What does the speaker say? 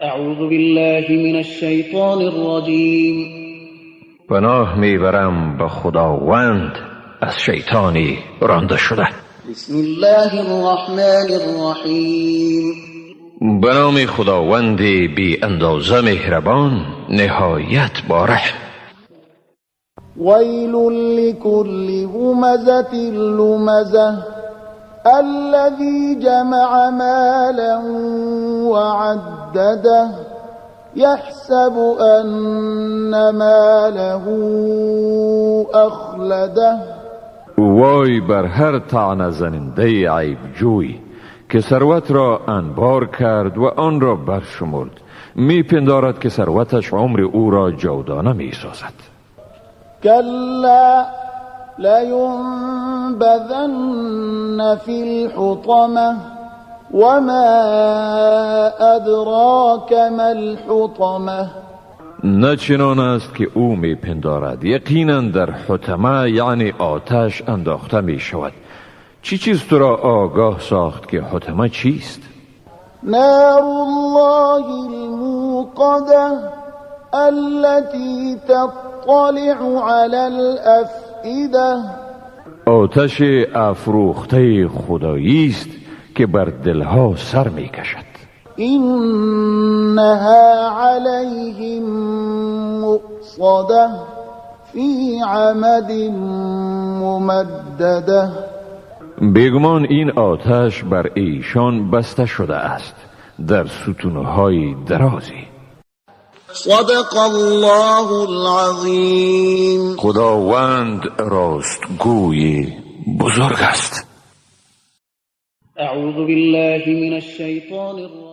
اعوذ بالله من الشیطان الرجیم. پناه میبرم به خداوند از شیطانی رانده شده. بسم الله الرحمن الرحیم. به نام خداوند بی اندازه مهربان، نهایت با رحم. ویل لكل همزة لمزة الذي جمع مالا وعدده يحسب أن ماله أخلده. وای بر هر طعنه زننده عیب جوی که ثروت را انبار کرد و آن را برشمرد، میپندارد که ثروتش عمر او را جاودانه میسازد. كلا لينبذن في الحطمة وما أدراك ما الحطمة. نه چنان است که او میپندارد، یقینا در حطمه یعنی آتش انداخته می شود. چی چیز تو را آگاه ساخت که حطمه چیست؟ نار الله الموقدة التي تطلع على الأفئدة. آتش افروخته خدایی است که بر دلها سر می کشد. إنها عليهم مؤصدة في عمد ممددة. بیگمان این آتش بر ایشان بسته شده است در ستونهای درازی. صدق الله العظیم. خداوند راستگوی بزرگ است. اعوذ بالله من الشیطان الرجیم.